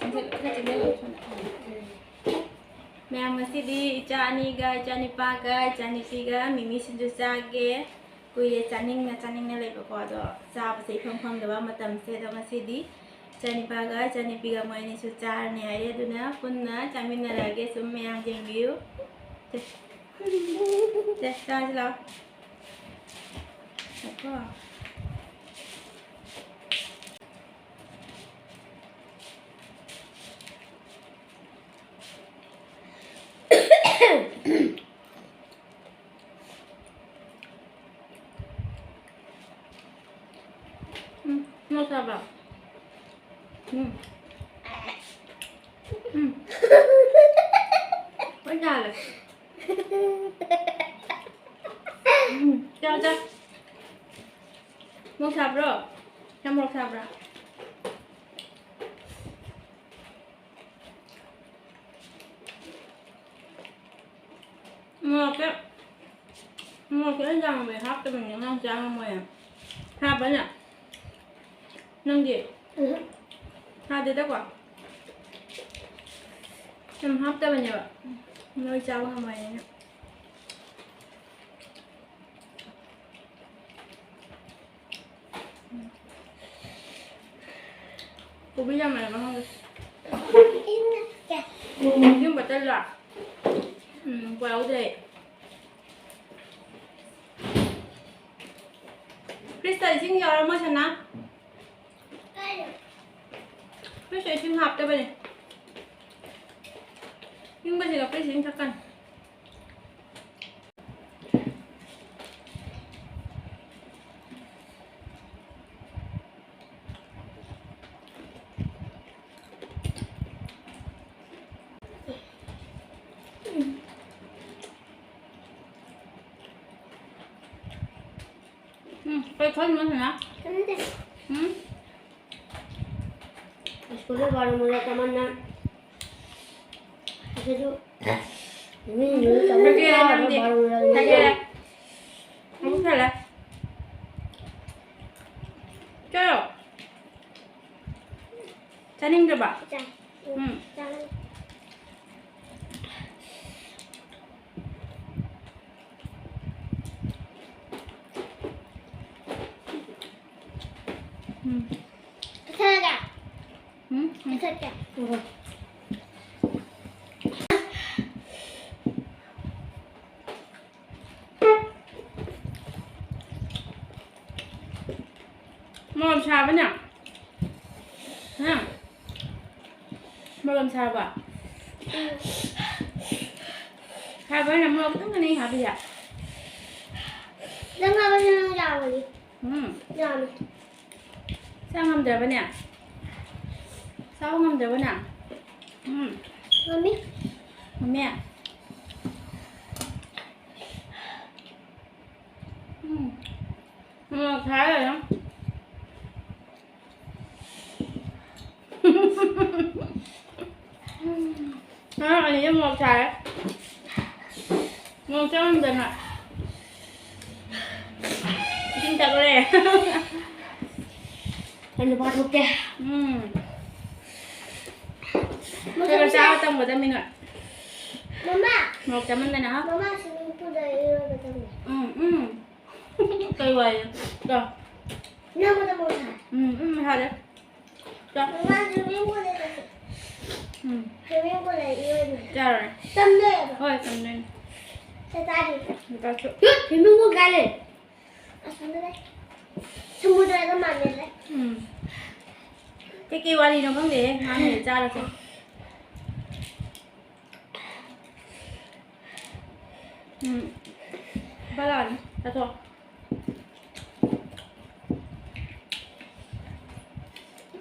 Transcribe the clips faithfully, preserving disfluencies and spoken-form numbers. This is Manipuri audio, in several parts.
ꯆꯪꯁꯤꯜꯂꯨ, ꯈꯔ ꯆꯪꯁꯤꯜꯂꯨ, ꯁꯣꯝꯗ꯫ ꯃꯌꯥꯝ, ꯉꯁꯤꯗꯤ ꯏꯆꯥ ꯑꯅꯤꯒ, ꯏꯆꯥ ꯅꯤꯄꯥꯒ, ꯏꯆꯥ ꯅꯨꯄꯤꯒ ꯃꯤꯃꯤ ꯁꯤꯡꯖꯨ ꯆꯥꯒꯦ꯫ ꯀꯨꯏꯔꯦ ꯆꯥꯅꯤꯡꯅ ꯆꯥꯅꯤꯡꯅ ꯂꯩꯕꯀꯣ, ꯑꯗꯣ ꯆꯥꯕꯁꯦ ꯏꯐꯪ ꯐꯪꯗꯕ ꯃꯇꯝꯁꯦ꯫ ꯑꯗꯣ ꯉꯁꯤꯗꯤ ꯏꯆꯥ ꯅꯤꯄꯥꯒ ꯏꯆꯥ ꯅꯨꯄꯤꯒ ꯃꯣꯏ ꯑꯅꯤꯁꯨ ꯆꯥꯔꯅꯤ ꯍꯥꯏꯔꯦ, ꯑꯗꯨꯅ ꯄꯨꯟꯅ ꯆꯥꯃꯤꯟꯅꯔꯒꯦ꯫ ꯁꯨꯝ ꯃꯌꯥꯝ ꯌꯦꯡꯕꯤꯌꯨ꯫ ꯁꯦ, ꯁꯦ, ꯆꯥꯁꯤ ꯂꯥꯛꯑꯣ꯫ ꯉꯥꯏꯈꯣ꯫ ꯎꯝ, ꯃꯣꯔꯣꯛ ꯁꯥꯕ꯭ꯔꯣ? ꯎꯝ꯫ ꯎꯝ꯫ ꯂꯣꯏ ꯌꯥꯜꯂꯦ꯫ ꯎꯝ, ꯆꯥꯎ, ꯆꯥꯎ꯫ ꯃꯣꯔꯣꯛ ꯁꯥꯕ꯭ꯔꯣ? ꯌꯥꯝ ꯃꯣꯔꯣꯛ ꯁꯥꯕ꯭ꯔꯥ? ꯃꯣꯔꯣꯛꯁꯦ, ꯃꯣꯔꯣꯛꯁꯦ ꯑꯩ ꯌꯥꯝꯅ ꯍꯥꯞꯇꯕꯅꯤꯅ ꯑꯉꯥꯡ ꯆꯥ ꯉꯝꯃꯣꯏꯌꯦ꯫ ꯍꯥꯞꯄ꯭ꯔꯥ ꯅꯪ? ꯅꯪꯗꯤ? ꯎꯝ꯫ ꯍꯥꯞꯇꯦꯗꯀꯣ? ꯌꯥꯝ ꯍꯥꯞꯇꯕꯅꯦꯕ꯫ ꯅꯣꯏ ꯆꯥꯕ ꯉꯝꯃꯣꯏꯌꯦꯅ꯫ ꯀꯣꯕꯤ ꯌꯥꯝ ꯂꯩꯔꯕ ꯈꯪꯗꯦ꯫ ꯌꯨꯝ ꯕꯇꯜꯂꯣ? ꯎꯝ, ꯄꯨꯔꯛꯍꯧꯗ꯭ꯔꯦ꯫ ꯐ꯭ꯔꯤꯖꯇ ꯏꯁꯤꯡ ꯌꯥꯎꯔꯝꯃꯣꯏ, ꯁꯅꯥ? ꯐ꯭ꯔꯤꯖꯇ ꯏꯁꯤꯡ ꯍꯥꯞꯇꯕꯅꯦ꯫ ꯏꯪꯕꯁꯤꯒ ꯐ꯭ꯔꯤꯖ ꯏꯁꯤꯡ ꯊꯛꯀꯅꯤ꯫ ꯎꯝ, ꯀꯩ ꯈꯜꯂꯤꯅꯣ, ꯁꯅꯥ? ꯈꯪꯗꯦ꯫ ꯎꯝ? ꯁ꯭ꯀꯨꯜꯗ ꯕꯥꯔꯣ ꯃꯨꯔꯥ ꯀꯃꯟꯅ ꯑꯁꯤꯁꯨ ꯃꯤ ꯃꯤ ꯆꯥꯕ ꯊꯛꯀꯦ ꯆꯥꯕ ꯅꯪꯗꯤ? ꯕꯥꯔꯣ ꯃꯨꯔꯥ ꯊꯛꯀꯦ꯫ ꯃꯕꯨꯛ ꯊꯜꯂꯦ꯫ ꯆꯠꯂꯣ꯫ ꯆꯥꯅꯤꯡꯗ꯭ꯔꯕ? ꯆꯥꯏ꯫ ꯎꯝ꯫ ꯆꯥꯒꯅꯤ꯫ ꯎꯝ꯫ ꯀꯛꯊꯠꯂꯒꯦ? ꯎꯝ? ꯎꯝ꯫ ꯀꯛꯊꯠꯀꯦ꯫ ꯎꯝ꯫ ꯃꯣꯔꯣꯛ ꯁꯥꯕꯅꯦ꯫ ꯍꯥ? ꯃꯣꯔꯣꯛ ꯁꯥꯕ? ꯎꯝ꯫ ꯁꯥꯕꯅ ꯃꯣꯔꯣꯛ ꯈꯤꯇꯪ ꯈꯛꯇꯅꯦ ꯍꯥꯞꯄꯤꯁꯦ꯫ ꯅꯪ ꯍꯥꯞꯄꯁꯨ ꯅꯪ ꯌꯥꯝꯃꯗꯤ꯫ ꯎꯝ꯫ ꯌꯥꯝꯃꯦ꯫ ꯆꯥ ꯉꯝꯗ꯭ꯔꯕꯅꯦ? ꯆꯥꯕ ꯉꯝꯗ꯭ꯔꯕꯅꯦ? ꯎꯝ꯫ ꯉꯝꯃꯤ꯫ ꯉꯝꯃꯦ? ꯎꯝ꯫ ꯃꯣꯔꯣꯛ ꯁꯥꯏ ꯂꯩꯔꯦ꯫ ꯑꯉꯥꯡ ꯑꯅꯤꯁꯦ ꯃꯣꯔꯣꯛ ꯁꯥꯔꯦ꯫ ꯃꯣꯔꯣꯛ ꯆꯥꯃꯟꯗꯅ ꯏꯁꯤꯡ ꯊꯛꯂꯦ꯫ ꯑꯩ ꯅꯨꯄꯥ ꯊꯣꯛꯀꯦ꯫ ꯎꯝ꯫ ꯈꯔ ꯈꯔ ꯆꯥꯕ ꯇꯝꯒꯗꯕꯅꯤ ꯅꯣꯏ꯫ ꯃꯃꯥ꯫ ꯃꯣꯔꯣꯛ ꯆꯥꯃꯟꯗꯅ, ꯍꯥ? ꯃꯃꯥ, swimming pool ꯗ ꯏꯔꯣꯏꯕ ꯇꯝꯒꯦ꯫ ꯎꯝ, ꯎꯝ꯫ ꯀꯩ ꯋꯥꯏ? ꯆꯥ꯫ ꯅꯪ ꯃꯇꯝ ꯃꯣꯔꯣꯛ ꯁꯥꯏ꯫ ꯎꯝ, ꯎꯝ, ꯁꯥꯔꯦ꯫ ꯆꯥ꯫ ꯃꯃꯥ, swimming pool ꯗ ꯆꯠꯁꯦ꯫ ꯎꯝ꯫ Swimming pool ꯗ ꯏꯔꯣꯏꯕ꯫ ꯆꯥꯔꯣꯏ꯫ ꯇꯝꯗꯣꯏꯔꯕ? ꯍꯣꯏ, ꯇꯝꯗꯣꯏꯅꯦ꯫ ꯆꯥꯛ ꯆꯥꯗ꯭ꯔꯤ꯫ ꯆꯥꯛ ꯆꯥ-, ꯁ꯭ꯋꯤꯃꯤꯡ ꯄꯨꯜ ꯀꯥꯏ ꯂꯩ? ꯑꯁꯣꯝꯗ ꯂꯩ꯫ ꯁꯃꯨꯗ꯭ꯔꯒ ꯃꯥꯟꯅꯗ꯭ꯔꯦ꯫ ꯎꯝ꯫ ꯀꯩꯀꯩ ꯋꯥꯔꯤꯅꯣ ꯈꯪꯗꯦꯍꯦ, ꯉꯥꯡꯉꯤꯁꯦ ꯆꯥꯔꯁꯦ꯫ ꯎꯝ꯫ ꯕꯂꯥꯅꯤ, ꯆꯥꯊꯣꯛ꯫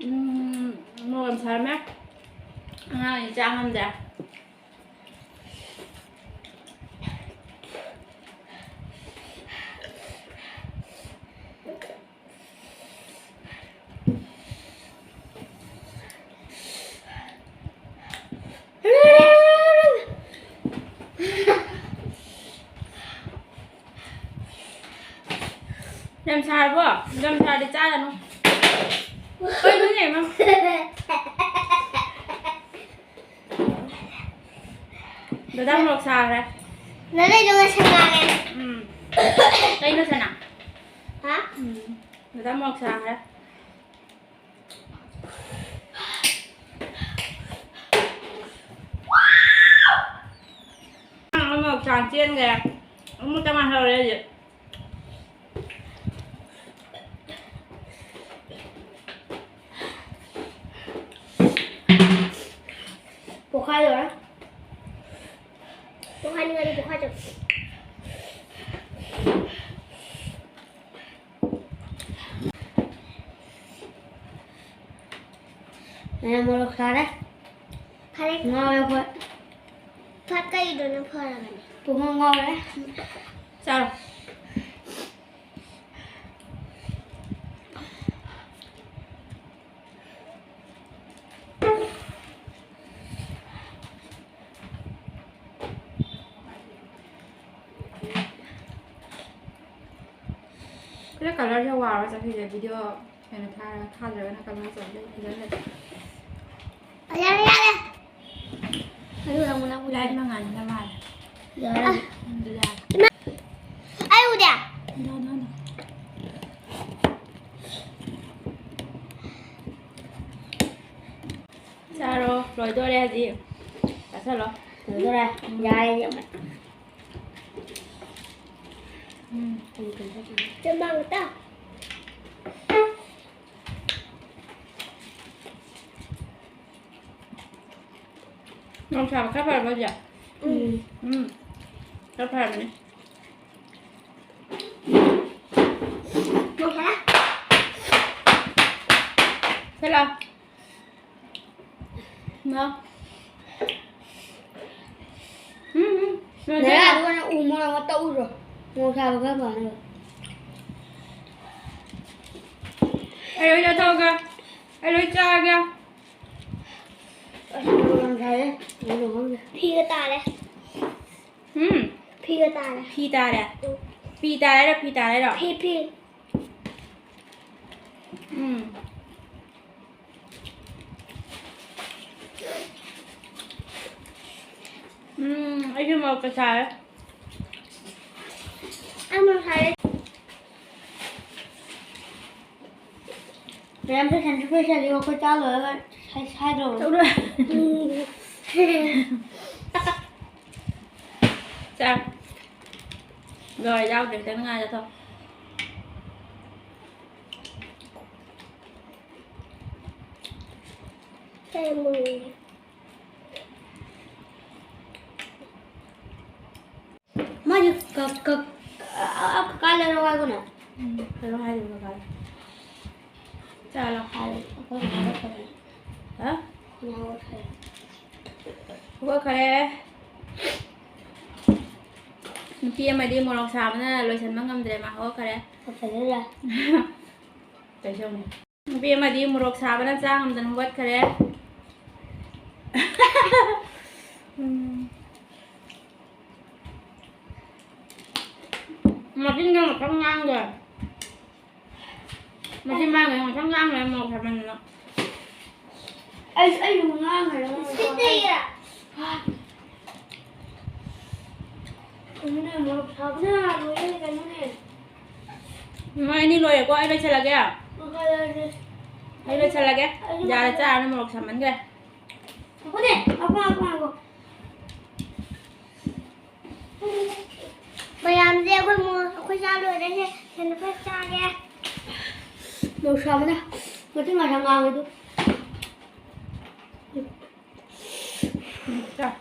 ꯎꯝ, ꯃꯣꯔꯣꯛ ꯌꯥꯝ ꯁꯥꯔꯝꯃꯦ꯫ ꯑꯉꯥꯡ ꯑꯅꯤ ꯆꯥ ꯉꯝꯗꯦ꯫ ꯌꯥꯝ ꯁꯥꯔꯕꯣ? ꯌꯥꯝ ꯁꯥꯔꯗꯤ ꯆꯥꯒꯅꯨ꯫ ꯀꯩꯅꯣꯅꯦ, ꯃꯥ? ꯗꯗꯥ ꯃꯣꯔꯣꯛ ꯁꯥꯈ꯭ꯔꯦ꯫ ꯅꯪ ꯂꯩꯗꯣ ꯉꯁꯤ ꯉꯥꯡꯉꯦ꯫ ꯎꯝ꯫ ꯀꯩꯅꯣ ꯁꯅꯥ? ꯍꯥ? ꯎꯝ꯫ ꯗꯗꯥ ꯃꯣꯔꯣꯛ ꯁꯥꯈ꯭ꯔꯦ꯫ ꯃꯣꯔꯣꯛ ꯁꯥ ꯆꯦꯟꯈ꯭ꯔꯦ꯫ ꯑꯃꯨꯛ ꯇꯣꯉꯥꯟ ꯍꯧꯔꯦ ꯍꯧꯖꯤꯛ꯫ ꯄꯣꯛꯈꯥꯏꯗꯧꯔꯦ꯫ ꯄꯣꯛꯈꯥꯏꯅꯤꯡꯉꯗꯤ ꯄꯣꯛꯈꯥꯏꯖꯧ꯫ ꯃꯌꯥꯝ ꯃꯣꯔꯣꯛ ꯁꯥꯔꯦ꯫ ꯐꯔꯦ꯫ ꯉꯥꯎꯔꯦ ꯑꯩꯈꯣꯏ꯫ ꯐꯠ ꯀꯩꯗꯨꯅ ꯐꯔꯕꯅꯦ꯫ ꯄꯨꯡꯉꯥꯎ ꯉꯥꯎꯔꯦ꯫ ꯆꯥꯔꯣ꯫ ꯁꯤꯗ ꯀꯂꯔꯁꯦ ꯋꯥꯔꯒ ꯆꯠꯈꯤꯁꯦ꯫ ꯚꯤꯗꯤꯑꯣ ꯀꯩꯅꯣ ꯊꯥꯔ ꯊꯥꯗ꯭ꯔꯒꯅ ꯀꯂꯔ ꯆꯠꯂꯦ ꯐꯖꯅ ꯂꯩ꯫ ꯌꯥꯔꯦ, ꯌꯥꯔꯦ꯫ ꯑꯗꯨꯒ ꯑꯃꯨꯛ ꯅꯪ ꯂꯥꯏꯠ ꯃꯉꯥꯜꯁꯤꯅ ꯃꯥꯜꯂꯦ꯫ ꯌꯥꯔꯦ꯫ ꯑꯗꯨ ꯌꯥꯔꯦ꯫ ꯑꯩ ꯎꯗꯦ꯫ ꯅꯣ, ꯅꯣ, ꯅꯣ꯫ ꯆꯥꯔꯣ꯫ ꯂꯣꯏꯗꯣꯔꯦ ꯍꯧꯖꯤꯛ꯫ ꯆꯥꯁꯜꯂꯣ꯫ ꯂꯣꯏꯗꯣꯔꯦ꯫ ꯌꯥꯔꯦ, ꯌꯥꯝ꯫ ꯎꯝ꯫ ꯆꯦ ꯃꯥꯡꯇ꯫ ꯅꯣꯡ ꯁꯥꯕ ꯈꯔ ꯐꯔꯕꯣ ꯍꯧꯖꯤꯛ? ꯎꯝ꯫ ꯎꯝ꯫ ꯈꯔ ꯐꯔꯕꯅꯦ꯫ ꯅꯣꯡ ꯁꯥꯔꯦ꯫ ꯁꯤꯂꯥꯎ꯫ ꯃꯥ꯫ ꯎꯝ, ꯎꯝ꯫ ꯅꯌꯥꯗꯨꯒ ꯅꯪ ꯎ ꯃꯣꯔꯣꯛ ꯑꯃ ꯇꯛꯎꯔꯣ꯫ ꯃꯣꯔꯣꯛ ꯁꯥꯕ ꯈꯔ ꯐꯅꯕ꯫ ꯑꯩ ꯂꯣꯏ ꯆꯥꯊꯣꯛꯑꯒꯦ꯫ ꯑꯩ ꯂꯣꯏ ꯆꯥꯔꯒꯦ꯫ ꯑꯁ, ꯃꯣꯔꯣꯛ ꯌꯥꯝ ꯁꯥꯏꯌꯦ꯫ ꯀꯩꯅꯣ ꯈꯪꯗꯦ꯫ ꯐꯤꯒ ꯇꯥꯔꯦ꯫ ꯎꯝ꯫ ꯐꯤꯒ ꯇꯥꯔꯦ꯫ ꯐꯤ ꯇꯥꯔꯦ? ꯎꯝ꯫ ꯐꯤ ꯇꯥꯔꯦꯔꯣ, ꯐꯤ ꯇꯥꯔꯦꯔꯣ? ꯐꯤ, ꯐꯤ꯫ ꯎꯝ꯫ ꯎꯝ꯫ ꯑꯩꯁꯨ ꯃꯣꯔꯣꯛꯀ ꯁꯥꯔꯦ꯫ ꯑꯩ ꯃꯣꯔꯣꯛ ꯁꯥꯔꯦ꯫ ꯃꯌꯥꯝ ꯄꯩꯁꯥꯁꯨ ꯄꯩꯁꯥꯗꯤ ꯑꯩꯈꯣꯏ ꯆꯥ ꯂꯣꯏꯔꯒ ꯁꯥꯏ-, ꯁꯥꯏꯗꯧꯔꯕꯅꯤ꯫ ꯆꯥ꯫ ꯂꯣꯏ ꯌꯥꯎꯗ꯭ꯔꯦ, ꯈꯤꯇꯪ ꯉꯥꯏ ꯆꯠꯊꯣꯛ꯫ ꯀꯩ ꯃꯨꯜꯂꯤ? ꯃꯥꯗꯤ ꯀ-, ꯀ-, ꯑ-, ꯑ-, ꯀꯀꯥ ꯂꯩꯔꯛꯑꯣ ꯍꯥꯏꯒꯅꯦ꯫ ꯎꯝ, ꯀꯩꯅꯣ ꯍꯥꯏꯔꯤꯕ ꯀꯀꯥꯗꯣ꯫ ꯆꯥꯔꯣ꯫ ꯍꯥꯏꯔꯦ, ꯑꯩꯈꯣꯏ ꯀꯀꯥꯗ ꯐꯔꯦ꯫ ꯍꯥ? ꯉꯥ ꯐꯔꯦ꯫ ꯍꯧꯒꯠꯈꯔꯦ꯫ ꯅꯨꯄꯤ ꯑꯃꯗꯤ ꯃꯣꯔꯣꯛ ꯁꯥꯕꯅ ꯂꯣꯏꯁꯤꯟꯕ ꯉꯝꯗ꯭ꯔꯦ, ꯃꯥ ꯍꯧꯒꯠꯈꯔꯦ꯫ ꯐꯖꯗ꯭ꯔꯥ? ꯀꯩꯁꯨ ꯇꯧꯗꯦ꯫ ꯅꯨꯄꯤ ꯑꯃꯗꯤ ꯃꯣꯔꯣꯛ ꯁꯥꯕꯅ ꯆꯥ ꯉꯝꯗꯅ ꯍꯧꯒꯠꯈꯔꯦ꯫ ꯎꯝ꯫ ꯃꯆꯤꯟꯗꯣ ꯉꯥꯛꯇꯪ ꯉꯥꯡꯒꯦ꯫ ꯃꯆꯤꯟ ꯃꯥꯡꯒꯦ ꯉꯥꯛꯇꯪ ꯉꯥꯡꯒꯦ ꯃꯣꯔꯣꯛ ꯁꯥꯃꯟꯗꯅ꯫ ꯑꯩ, ꯑꯩ ꯉꯥꯡꯈ꯭ꯔꯦ ꯃꯣꯔꯣꯛ ꯁꯥꯕꯅ꯫ ꯀꯩꯅꯣꯅꯦ, ꯃꯣꯔꯣꯛ ꯁꯥꯕꯅ ꯂꯣꯏꯔꯦ ꯀꯩꯅꯣꯅꯦ꯫ ꯅꯣꯏ ꯑꯅꯤ ꯂꯣꯏꯔꯦꯀꯣ, ꯑꯩ ꯂꯣꯏꯁꯤꯜꯂꯒꯦ꯫ ꯂꯣꯏꯁꯤꯜꯂꯁꯤ꯫ ꯑꯩ ꯂꯣꯏꯁꯤꯜꯂꯒꯦ꯫ ꯑꯩꯁꯨ ꯌꯥꯔꯦ, ꯂꯣꯏꯁꯤꯜꯂꯒꯦ꯫ ꯆꯥꯔꯅꯨ, ꯃꯣꯔꯣꯛ ꯁꯥꯃꯟꯈ꯭ꯔꯦ꯫ ꯉꯥꯏꯈꯣꯅꯦ, ꯉꯥꯏꯈꯣ, ꯉꯥꯏꯈꯣ, ꯉꯥꯏꯈꯣ꯫ ꯃꯌꯥꯝꯁꯦ ꯑꯩꯈꯣꯏ ꯃꯣ-, ꯑꯩꯈꯣꯏ ꯆꯥ ꯂꯣꯏꯔꯦ, ꯁꯦ, ꯁꯦ, ꯑꯩꯈꯣꯏ ꯆꯥꯒꯦ꯫ ꯃꯣꯔꯣꯛ ꯁꯥꯕꯅ ꯃꯇꯨꯡ ꯉꯥꯛꯁꯪ ꯉꯥꯡꯉꯦ ꯑꯗꯨ꯫ ꯎꯝ, ꯆꯥ꯫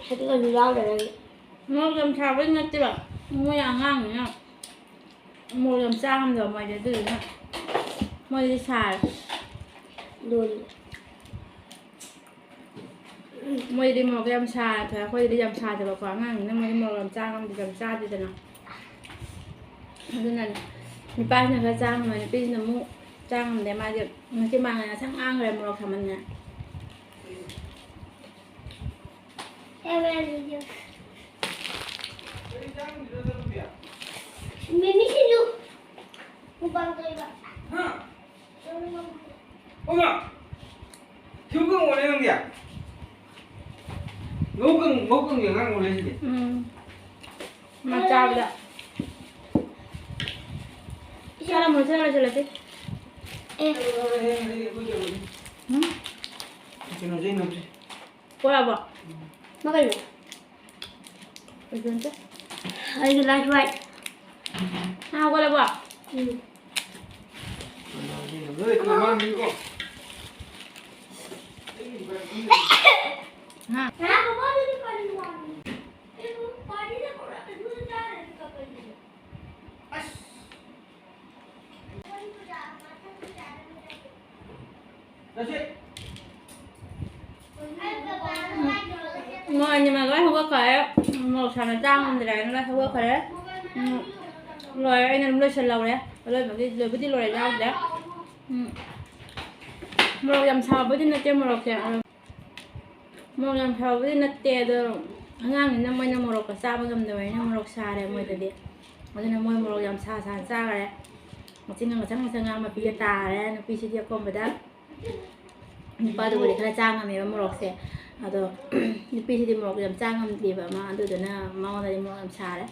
ꯁꯤꯗꯤ ꯀꯩꯁꯨ ꯌꯥꯎꯗꯔꯦ꯫ ꯃꯣꯔꯣꯛ ꯌꯥꯝ ꯁꯥꯕꯩ ꯅꯠꯇꯦꯕ, ꯃꯣꯏ ꯑꯉꯥꯡꯅꯤꯅ ꯃꯣꯔꯣꯛ ꯌꯥꯝ ꯆꯥ ꯉꯝꯗꯕ ꯃꯣꯏꯗꯤ, ꯑꯗꯨꯗꯨꯅ ꯃꯣꯏꯗꯤ ꯁꯥꯔꯦ꯫ ꯑꯗꯨꯅꯤ꯫ ꯃꯣꯏꯗꯤ ꯃꯣꯔꯣꯛ ꯌꯥꯝ ꯁꯥꯔ ꯊꯣꯛꯑꯦ, ꯑꯩꯈꯣꯏꯗꯤ ꯌꯥꯝ ꯁꯥꯗꯕꯀꯣ, ꯑꯉꯥꯡꯅꯤꯅ ꯃꯣꯏꯗꯤ ꯃꯣꯔꯣꯛ ꯌꯥꯝ ꯆꯥ ꯉꯝꯗꯦ, ꯌꯥꯝ ꯆꯥꯗꯦꯗꯅ꯫ ꯑꯗꯨꯅꯅꯦ ꯅꯨꯄꯥꯁꯤꯅ ꯈꯔ ꯆꯥ ꯉꯝꯃꯦ, ꯅꯨꯄꯤꯁꯤꯅ ꯑꯃꯨꯛ ꯆꯥ ꯉꯝꯗꯦ, ꯃꯥꯗꯤ ꯃꯆꯤꯟ ꯃꯥꯡꯉꯦ, ꯉꯁꯪ ꯉꯥꯡꯈ꯭ꯔꯦ ꯃꯣꯔꯣꯛ ꯁꯥꯃꯟꯗꯅ꯫ ꯃꯤꯃꯤ ꯁꯤꯡꯖꯨ꯫ ꯃꯨꯛꯕꯥꯡ ꯇꯧꯔꯤꯕ꯫ ꯍꯥ? ꯑꯣꯃꯥ! ꯊꯤꯕꯨꯡꯀꯪ ꯑꯣꯜꯂꯦ ꯅꯪꯗꯤ? ꯃꯕꯨꯛꯀꯪ-, ꯃꯕꯨꯛꯀꯪꯒꯤ ꯑꯉꯥꯡ ꯑꯣꯜꯂꯦ ꯁꯤꯗꯤ꯫ ꯎꯝ꯫ ꯃꯥ ꯆꯥꯕꯗ꯫ ꯆꯥꯔꯝꯃꯣ, ꯆꯥꯔ ꯂꯣꯏꯁꯤꯜꯂꯁꯤ꯫ ꯑꯦ꯫ ꯎꯝ? ꯀꯩꯅꯣꯁꯦ ꯅꯝꯁꯦ꯫ ꯄꯣꯔꯛꯑꯕꯣ? ꯃꯥ ꯀꯩꯅꯣ? ꯀꯩꯁꯨ ꯅꯠꯇꯦ꯫ ꯑꯩꯒꯤ ꯂꯥꯏꯐ ꯔꯥꯏꯠ꯫ ꯅꯪ ꯍꯧꯒꯠꯂꯕꯣ? ꯎꯝ꯫ ꯍꯥ? ꯃꯣꯏ ꯑꯅꯤꯃꯛ ꯂꯣꯏ ꯍꯧꯒꯠꯈ꯭ꯔꯦ꯫ ꯃꯣꯔꯣꯛ ꯁꯥꯅ ꯆꯥ ꯉꯝꯗ꯭ꯔꯦ ꯍꯥꯏꯅ ꯂꯣꯏ ꯍꯧꯒꯠꯈ꯭ꯔꯦ꯫ ꯎꯝ, ꯂꯣꯏꯔꯦ, ꯑꯩꯅ ꯑꯗꯨꯝ ꯂꯣꯏꯁꯤꯜꯍꯧꯔꯦ꯫ ꯑꯂꯣꯏꯕꯒꯤ ꯂꯣꯏꯕꯨꯗꯤ ꯂꯣꯏꯔꯦ, ꯆꯥꯕꯗ꯫ ꯎꯝ, ꯃꯣꯔꯣꯛ ꯌꯥꯝ ꯁꯥꯕꯗꯤ ꯅꯠꯇꯦ ꯃꯣꯔꯣꯛꯁꯦ꯫ ꯃꯣꯔꯣꯛ ꯌꯥꯝ ꯁꯥꯕꯗꯤ ꯅꯠꯇꯦ, ꯑꯗꯣ ꯑꯉꯥꯡꯅꯤꯅ ꯃꯣꯏꯅ ꯃꯣꯔꯣꯛꯀ ꯆꯥꯕ ꯉꯝꯗꯕꯅꯤꯅ ꯃꯣꯔꯣꯛ ꯁꯥꯔꯦ ꯃꯣꯏꯗꯗꯤ꯫ ꯑꯗꯨꯅ ꯃꯣꯏ ꯃꯣꯔꯣꯛ ꯌꯥꯝ ꯁꯥ ꯁꯥꯅ ꯆꯥꯈꯔꯦ꯫ ꯃꯆꯤꯟꯅ ꯉꯁꯪ ꯉꯁꯪ ꯉꯥꯡ ꯃꯄꯤꯒ ꯇꯥꯔꯦ꯫ ꯅꯨꯄꯤꯁꯤꯗꯤ ꯑꯀꯣꯝꯕꯗ, ꯅꯨꯄꯥꯗꯨꯕꯨꯗꯤ ꯈꯔ ꯆꯥ ꯉꯝꯃꯦꯕ ꯃꯣꯔꯣꯛꯁꯦ, ꯑꯗꯣ ꯅꯨꯄꯤꯁꯤꯗꯤ ꯃꯣꯔꯣꯛ ꯌꯥꯝ ꯆꯥ ꯉꯝꯗꯦꯕ ꯑꯃ, ꯑꯗꯨꯗꯨꯅ ꯃꯉꯣꯟꯗꯗꯤ ꯃꯣꯔꯣꯛ ꯌꯥꯝ ꯁꯥꯔꯦ꯫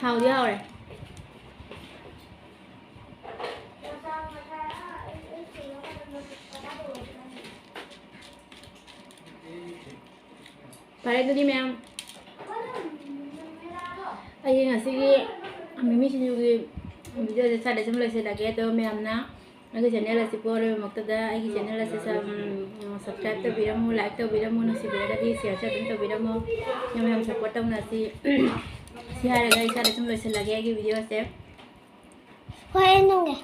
ꯍꯥꯎꯗꯤ ꯍꯥꯎꯔꯦ꯫ ꯐꯔꯦ, ꯑꯗꯨꯗꯤ ꯃꯌꯥꯝ, ꯑꯩꯒꯤ ꯉꯁꯤꯒꯤ ꯃꯤꯃꯤ ꯁꯤꯡꯖꯨꯒꯤ ꯚꯤꯗꯤꯑꯣꯁꯦ ꯁ꯭ꯋꯥꯏꯗ ꯁꯨꯝ ꯂꯣꯏꯁꯤꯜꯂꯒꯦ꯫ ꯑꯗꯣ ꯃꯌꯥꯝꯅ ꯑꯩꯒꯤ ꯆꯦꯅꯦꯜ ꯑꯁꯤꯕꯨ ꯑꯔꯣꯏꯕꯃꯛꯇꯗ ꯑꯩꯒꯤ ꯆꯦꯅꯦꯜ ꯑꯁꯤ ꯁꯕ-, ꯎꯝ, ꯁꯕꯁꯀ꯭ꯔꯥꯏꯕ ꯇꯧꯕꯤꯔꯝꯃꯨ, ꯂꯥꯏꯛ ꯇꯧꯕꯤꯔꯝꯃꯨ, ꯅꯨꯡꯁꯤꯕꯤꯔꯒꯗꯤ ꯁꯤꯌꯔꯁꯨ ꯑꯗꯨꯝ ꯇꯧꯕꯤꯔꯝꯃꯨ꯫ ꯌꯥꯝ ꯌꯥꯝ ꯁꯞꯄꯣꯔꯠ ꯇꯧꯅꯁꯤ꯫ ꯁꯤ ꯍꯥꯏꯔꯒ ꯑꯩ ꯁ꯭ꯋꯥꯏꯗ ꯁꯨꯝ ꯂꯣꯏꯁꯤꯜꯂꯒꯦ ꯑꯩꯒꯤ ꯚꯤꯗꯤꯑꯣꯁꯦ꯫ ꯍꯣꯏ, ꯑꯩ ꯅꯝꯒꯦ꯫